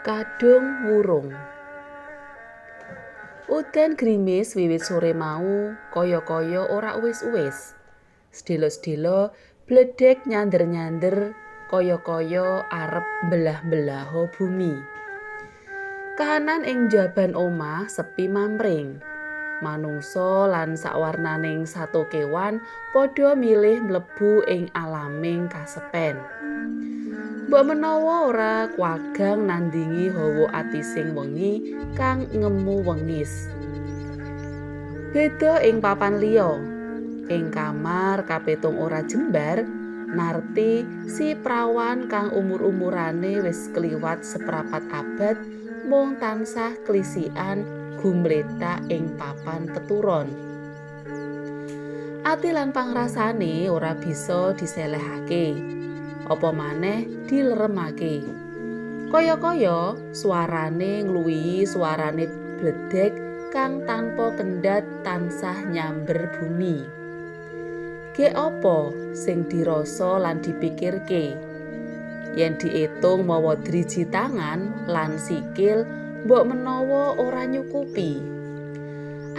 Kadung wurung. Udan grimis wiwit sore mau kaya-kaya ora uwis-uwis. Sedhela-sedhela bledhek nyander-nyander kaya-kaya arep mbelah-belaha bumi. Kahanan ing njaban omah sepi mamring. Manungsa lan sawarnaning sato kewan padha milih mlebu ing alaming kasepen. Mbok menawa ora kuwagang nandingi hawa atising wengi kang ngemu wengis. Beda ing papan liya. Ing kamar kapitung ora jembar, Narti si prawan kang umur-umurane wis kliwat seprapat abad mung tansah klisikan gumlethak ing papan teturon. Ati lan pangrasane ora bisa diselehake. Apa maneh dileremake. Kaya-kaya suarane ngluwihi suarane bledhek kang tanpa kendhat tansah nyamber bumi. Gek apa sing dirasa lan dipikirke? Yen diitung mawa driji tangan lan sikil, mbok menawa ora nyukupi.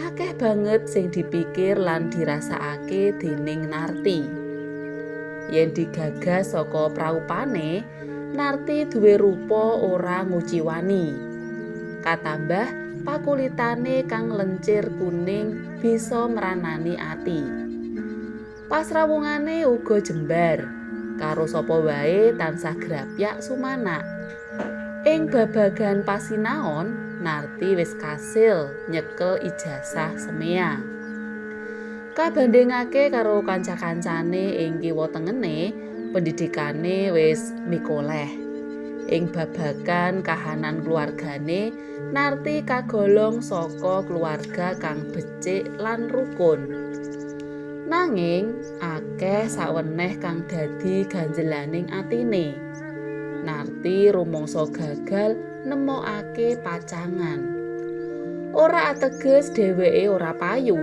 Akeh banget sing dipikir lan dirasakake dening Narti. Yen digagas saka praupane, Narti duwe rupa ora nguciwani. Katambah pakulitane kang lencir kuning bisa mranani ati. Pasrawungane uga jembar, karo sapa wae tansah grapyak sumanak. Ing babagan pasinaon, Narti wis kasil nyekel ijazah semea. Kabandhingake karo kanca-kancane ing kiwa tengene, pendidikane wis mikoleh. Ing babagan kahanan keluargane, Narti kagolong saka keluarga kang becik lan rukun. Nanging akeh saweneh kang dadi ganjelaning atine. Narti rumangsa gagal nemokake pacangan. Ora ateges dheweke ora payu.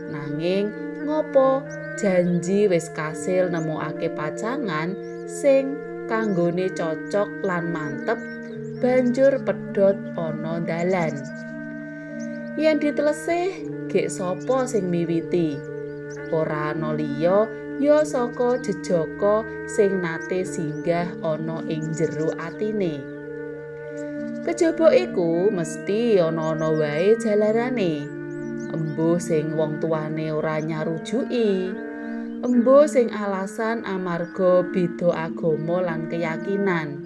Nanging ngopo janji wis kasil nemokake pacangan sing kanggone cocok lan mantep banjur pedhot ana dalan. Yen ditelesih, gek sapa sing miwiti? Ora ana liya ya saka jejaka sing nate singgah ana ing jero atine. Kejaba iku mesti ana-ana wae jalarane. Embuh sing wong tuane ora nyarujuki, embuh sing alasan amarga beda agama lan keyakinan.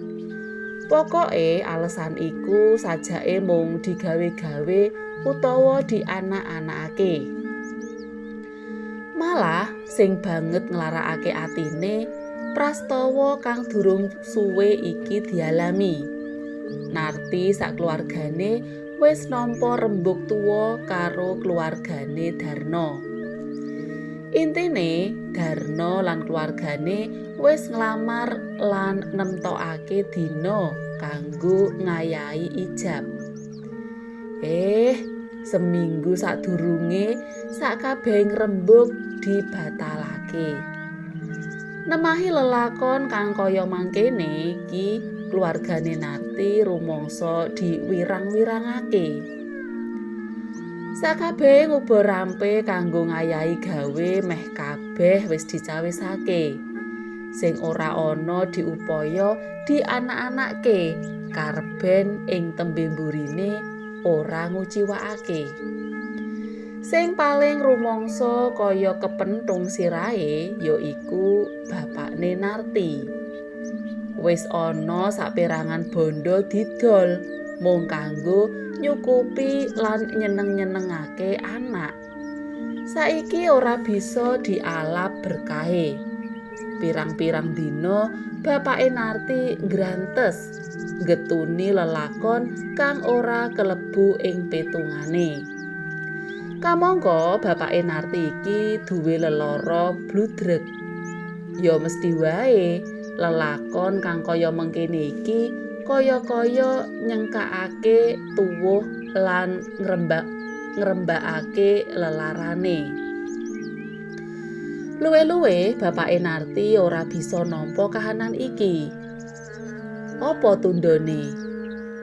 Pokoke alasan iku sajake mung digawe-gawe utawa dianak-anakake. Malah sing banget nglarakake atine prastawa kang durung suwe iki dialami. Narti sakeluargane wis nampa rembug tuwa karo keluargane Darno. Intine Darno lan keluargane wis nglamar lan nemtokake dina kanggo ngayahi ijab. Seminggu sadurunge sakabehing rembug dibatalake. Nemahi lelakon kang kaya mangkene iki keluargane Narti rumangsa diwirang-wirangake. Sakabehe nguba rampe kanggo ngayahi gawe meh kabeh wis dicawisake. Sing ora ana diupaya dianak-anake karben ing tembe mburine ora nguciwakake. Sing paling rumangsa kaya kepentung sirahe yaiku bapakne Narti. Wis ana saperangan bondo didol mung kanggo nyukupi lan nyeneng-nyenengake anak. Saiki ora bisa dialap berkahe. Pirang-pirang dina bapake Narti nggrantes nggetuni lelakon kang ora kelebu ing petungane. Kamangka bapake Narti iki duwe lelara bludrek. Ya mesti wae lelakon kang kaya mengkene iki kaya-kaya nyengkakake tuwuh lan ngrembakake lelarane. Luwe-luwe bapake Narti ora bisa nampa kahanan iki. Apa tundhone?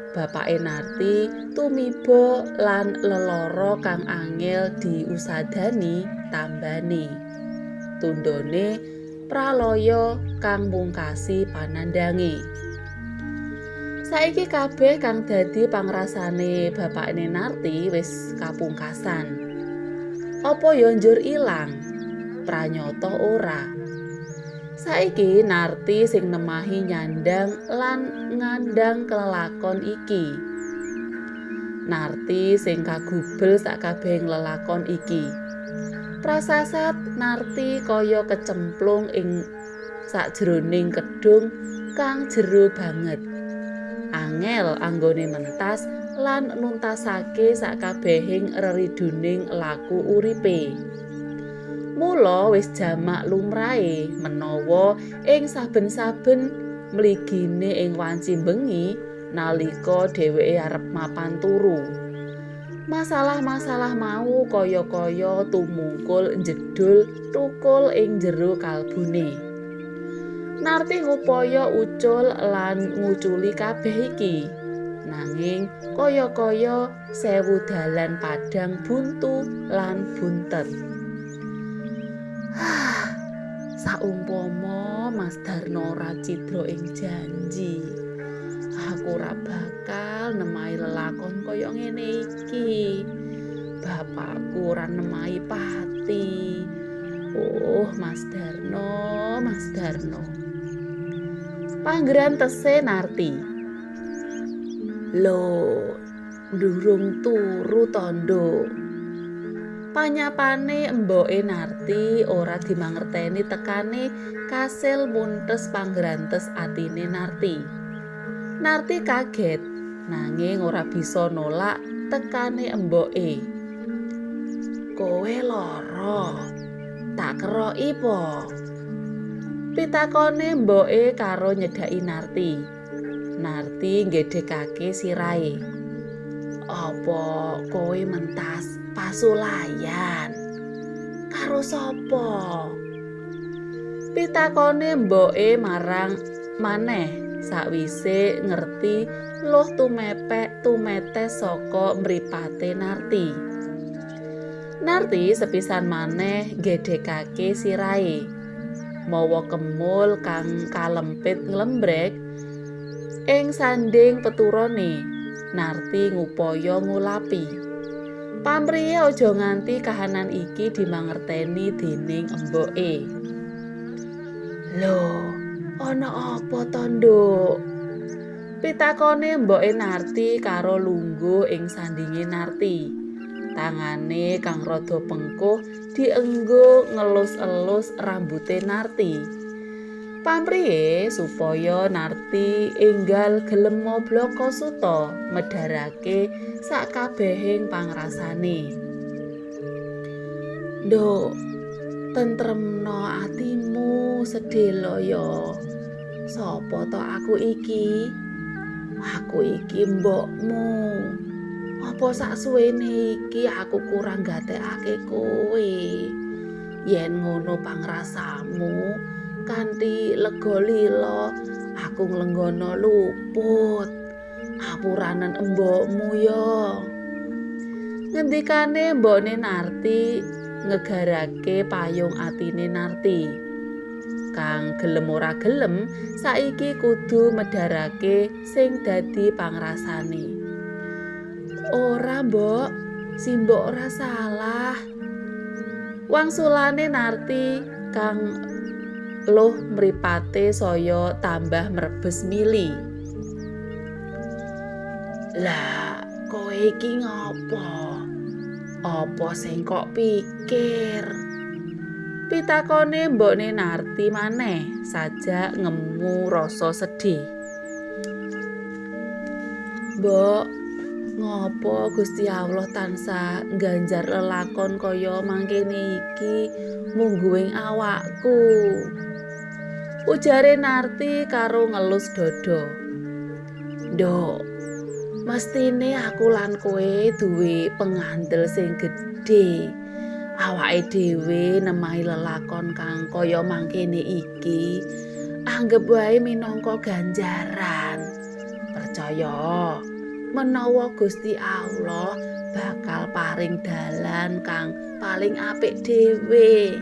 Bapake Narti tumiba lan lelara kang angel diusadani tambane. Tundhone pralaya kang mungkasi panandange. Saiki kabeh kang dadi pangrasane bapakne Narti wis kapungkasan. Apa ya njur ilang? Pranyata ora. Saiki Narti sing nemahi nyandang lan ngandang kelelakon iki. Narti sing kagubel sakabehing lelakon iki. Prasasat Narti kaya kecemplung ing sakjroning kedung kang jero banget. Angel anggone mentas lan nuntasake sakabehing reriduning laku uripe. Mula wis jamak lumrahe menawa ing saben-saben mligine ing wanci bengi nalika dheweke arep mapan turu. Masalah-masalah mau kaya-kaya tumungkul njedhul tukul ing jero kalbune. Narti ngupaya ucul lan nguculi kabeh iki. Nanging kaya-kaya sewu dalan padhang buntu lan buntet. Saumpama Mas Darno ora cidra ing janji, aku ora bakal nemahi lelakon kaya ngene iki. Bapakku ora nemahi pati. Oh, Mas Darno, Mas Darno. Panggrantese Narti. Lho, durung turu to, Nduk? Panyapane emboke Narti ora dimangerteni tekane kasil muntes panggrantes atine Narti. Narti kaget nanging ora bisa nolak tekane emboke. Kowe lara, tak keroki po? Pitakone emboke karo nyedhaki Narti. Narti nggedhekake sirahe. Apa kowe mentas pasulayan? Karo sapa? Pitakone mboke marang maneh sakwise ngerti luh tumepek tumetes saka mripate Narti. Narti sepisan maneh nggedhekake sirahe. Mawa kemul kang kalempit nglembrek ing sanding peturane. Narti ngupaya ngulapi. Pamrihe aja nganti kahanan iki dimangerteni dening emboke. Lho, ana apa to, Nduk? Pitakone mboke Narti karo lungguh ing sandinge Narti. Tangane kang rada pengkuh dienggo ngelus-elus rambute Narti. Pamrihe supaya Narti enggal gelem blaka suta medharake sakabehing pangrasane. Nduk, tentremno atimu sedhela ya. Sapa to aku iki? Aku iki mbokmu. Apa saksuwene iki aku kurang gatekake kowe? Yen ngono pangrasamu, kanthi lega lila aku nglenggono luput. Apuranen embokmu ya. Ngendikane mbokne Narti ngegarake payung atine Narti. Kang gelem ora gelem saiki kudu medharake sing dadi pangrasane. Ora, Mbok, simbok ora salah. Wangsulane Narti kang luh mripate saya tambah mrebes mili. Lah, kowe iki ngopo? Apa sing kok pikir? Pitakone mbokne Narti maneh sajak ngemu rasa sedih. Mbok, ngopo Gusti Allah tansah ngganjar lelakon kaya mangkene iki mungguing awakku? Ujare Narti karo ngelus dada. Nduk, mestine aku lan kowe duwe pengandel sing gedhe. Awake dhewe nemahi lelakon kang kaya mangkene iki, anggep wae minangka ganjaran. Percaya, Menawa Gusti Allah bakal paring dalan kang paling apik dhewe.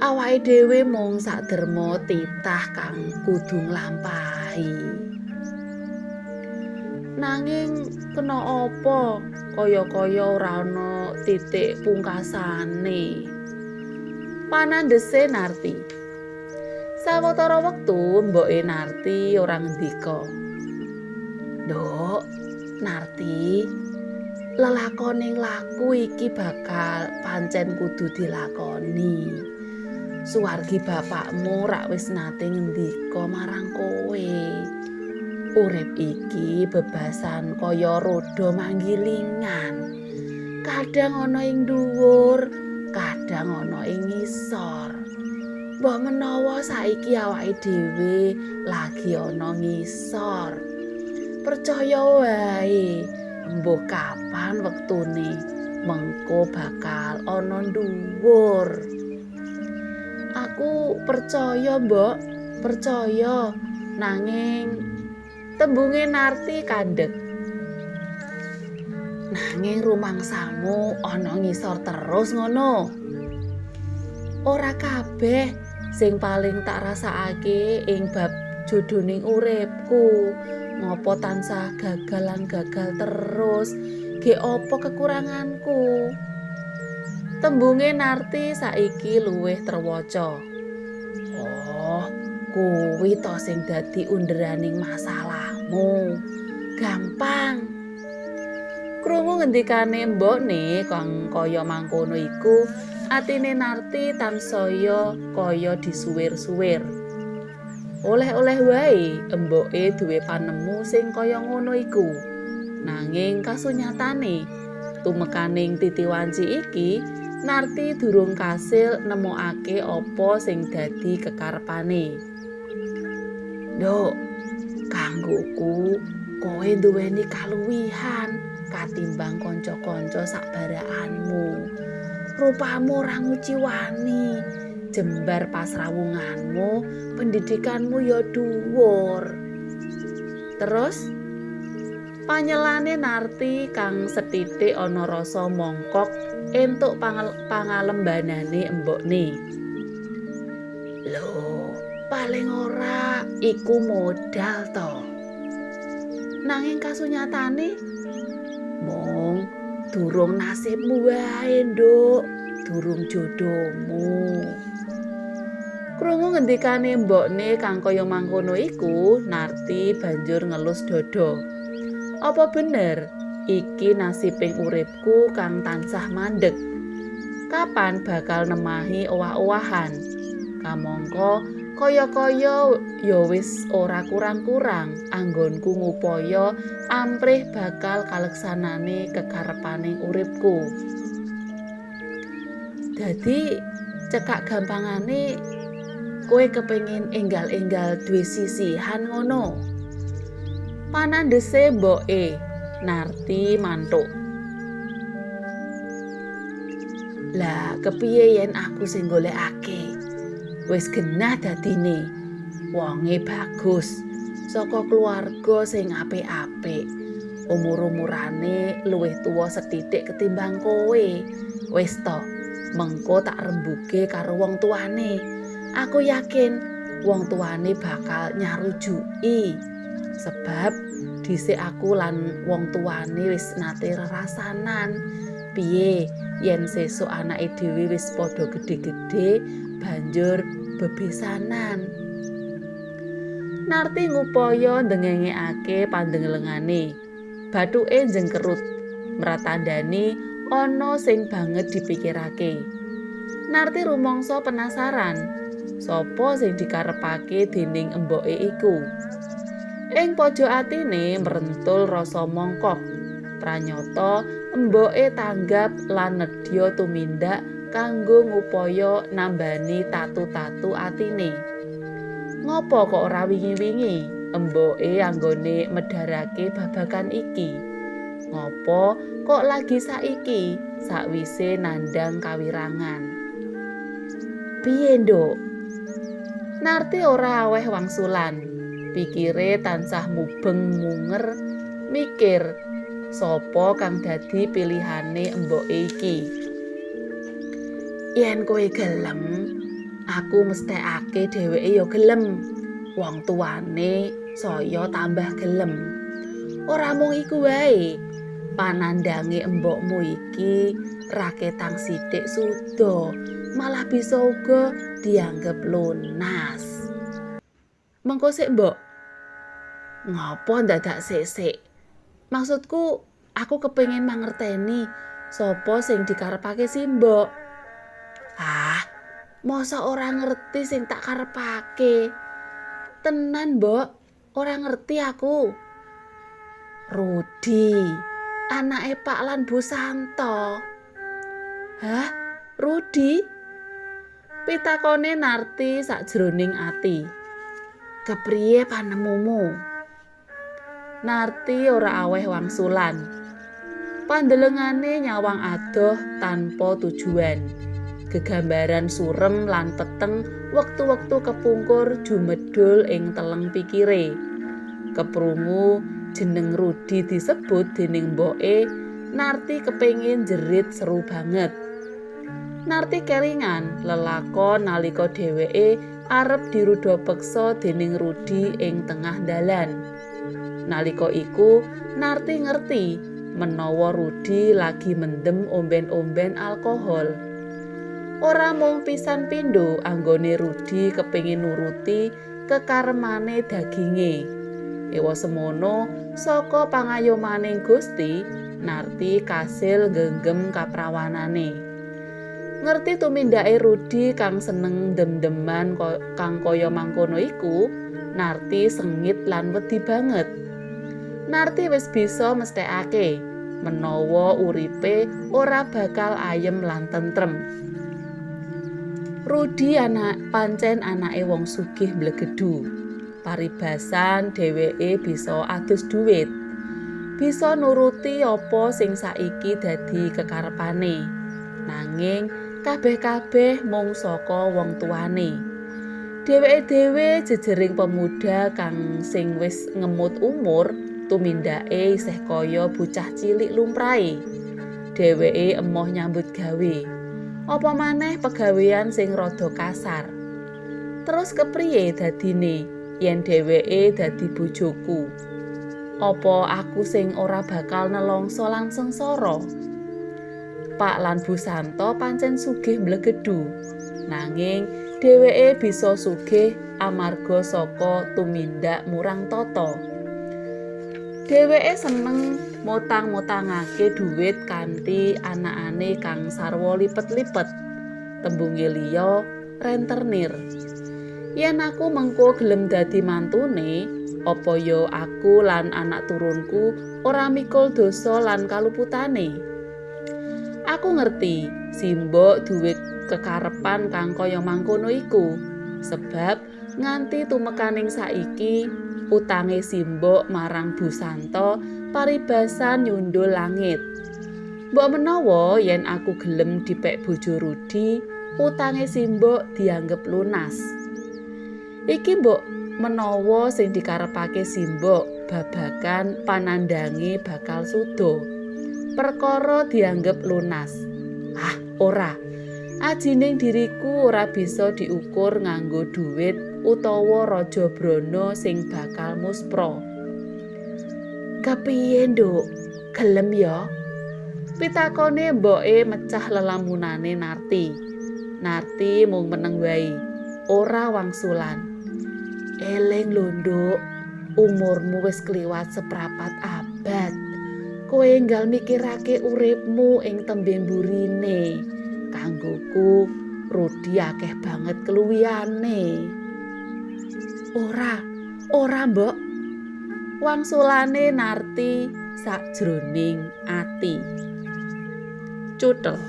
Awake dhewe mung saderma titah kang kudu nglampahi. Nanging kena apa kaya-kaya ora ana titik pungkasane. Panandhese Narti. Sawetara wektu mboke Narti ora ngendika. Nduk, Narti, lelakoning laku iki bakal pancen kudu dilakoni. Suwargi bapakmu rak wis nate ngendika marang kowe. Urip iki bebasan kaya roda manggilingan. Kadang ana ing dhuwur, kadang ana ing ngisor. Mbah menawa saiki awake dhewe lagi ana ngisor. Percaya wae, mbuh kapan wektune mengko bakal ana dhuwur. Aku percaya, Mbok, percaya. Nanging tembunge Narti kandhek. Nanging rumangsamu ana ngisor terus ngono. Ora kabeh sing paling tak rasakake ing bab jodoning uripku. Ngopo tansah gagal lan gagal terus? Ge apa kekuranganku? Tembunge Narti saiki luwih terwaca. Oh, kuwi to sing dadi underaning masalahmu. Gampang. Krungu ngendikane mbokne kang kaya mangkono iku, atine Narti tansaya kaya disuwir-suwir. Oleh-oleh wae emboke duwe panemu sing kaya ngono iku. Nanging kasunyatane tumekaning titiwanci iki, Narti durung kasil nemokake apa sing dadi kekarepane. Nduk, kanggoku kowe duweni kaluwihan katimbang kanca-kanca sakbarakanmu. Rupamu ora nguciwani, jembar pasrawunganmu, pendidikanmu ya dhuwur. Terus panyelane Narti kang sethithik ana rasa mongkok entuk pangalembanane embokne. Lho, paling ora iku modal to. Nanging kasunyatane mung durung nasibmu wae, Nduk, durung jodohmu. Krungu ngendikane mbokne kang kaya mangkono iku, Narti banjur ngelus dada. Apa bener iki nasibing uripku kang tansah mandeg? Kapan bakal nemahi owah-owahan? Kamangka kaya-kaya ya wis ora kurang-kurang anggonku ngupaya amprih bakal kaleksanane kekarepaning uripku. Dadi cekak gampangane kowe kepengin enggal-enggal duwe sisihan ngono. Panandhese mboke Narti mantuk. Lah kepiye yen aku sing golekake? Wis genah dadine. Wonge bagus, saka keluarga sing apik-apik. Umur-umurane luwih tuwa sethithik ketimbang kowe. Wis to, mengko tak rembuke karo wong tuane. Aku yakin wong tuane bakal nyarujuki. Sebab dhisik aku lan wong tuane wis nate rerasanan. Piye yen sesuk anake dhewe wis padha gedhe-gedhe banjur bebesanan. Narti ngupaya ndengengekake pandengelengane. Bathuke njengkerut, mratandani ana sing banget dipikirake. Narti rumangsa penasaran, sapa sing dikarepake dening emboke iku. Ing pojok atine mrentul rasa mongkok. Pranyata emboke tanggap lan nedya tumindak kanggo ngupaya nambani tatu-tatu atine. Ngopo kok ora wingi-wingi emboke anggone medharake babagan iki? Ngopo kok lagi saiki sakwise nandhang kawirangan? Piye, Nduk? Narti ora aweh wangsulan. Pikire tansah mubeng munger mikir sapa kang dadi pilihane emboke iki. Yen kowe gelem, aku mesthekake dheweke ya gelem. Wong tuane saya tambah gelem. Ora mung iku wae, panandange embokmu iki raketang sithik suda, malah bisa uga dianggep lunas. Mengko sik, Mbok. Ngopo ndadak sik-sik? Maksudku, aku kepengin mangerteni sapa sing dikarepake si Mbok. Ah, mosok ora ngerti sing tak karepake. Tenan, Mbok, ora ngerti aku. Rudi, anake Pak lan Bu Santo. Hah, Rudi? Pitakone Narti sakjroning ati. Kepriye panemumu? Narti ora aweh wangsulan. Pandelengane nyawang adoh tanpa tujuan. Gegambaran surem lan peteng wektu-wektu kepungkur jumedhul ing teleng pikire. Keprungu jeneng Rudi disebut dening mboke, Narti kepengin jerit seru banget. Narti kelingan lelakon nalika dheweke arep dirudha peksa dening Rudi ing tengah dalan. Nalika iku Narti ngerti menawa Rudi lagi mendem omben-omben alkohol. Ora mung pisan pindho anggone Rudi kepengin nuruti kekaremane daginge. Ewa semono saka pangayomaning Gusti, Narti kasil nggegem kaprawanane. Ngerti tumindake Rudi kang seneng dem-deman kang kaya mangkono iku, Narti sengit lan wedi banget. Narti wis bisa mesthekake menawa uripe ora bakal ayem lan tentrem. Rudi anak pancen anake wong sugih mblegedu. Paribasan dheweke bisa adus duit. Bisa nuruti apa sing saiki dadi kekarepane. Nanging kabeh-kabeh mung saka wong tuane. Dheweke dhewe jejering pemuda kang sing wis ngemut umur, tumindake isih kaya bocah cilik lumrahe. Dheweke emoh nyambut gawe. Apa maneh pegawean sing rada kasar. Terus kepriye dadine yen dheweke dadi bojoku? Apa aku sing ora bakal nelongso lan sengsara? Pak lan Bu Santo pancen sugih mblegedu. Nanging dheweke bisa sugih amarga saka tumindak murang tata. Dheweke seneng motang-motangake dhuwit kanthi anakane kang sarwa lipet-lipet. Tembunge liya renternir. Yen aku mengko gelem dadi mantune, apa ya aku lan anak turunku ora mikul dosa lan kaluputane? Aku ngerti simbok duwe kekarepan kang kaya mangkono iku, sebab nganti tumekaning saiki utange simbok marang Bu Santo paribasan nyundul langit. Mbok menawa yen aku gelem dipek bojo Rudi, utange simbok dianggep lunas. Iki mbok menawa sing dikarepake simbok babagan panandange bakal suda. Perkara dianggep lunas. Ah, ora. Ajining diriku ora bisa diukur nganggo dhuwit utawa raja brana sing bakal muspra. Kepiye, Nduk? Gelem ya? Pitakone mboke mecah lelamunane Narti. Narti mung meneng wae, ora wangsulan. Eling lho, Nduk, umurmu wis kliwat seprapat abad. Kowe enggal mikirake uripmu ing tembe mburine. Kanggoku Rudi akeh banget keluwihane. Ora, ora, Mbok. Wangsulane Narti sakjroning ati. Cutel.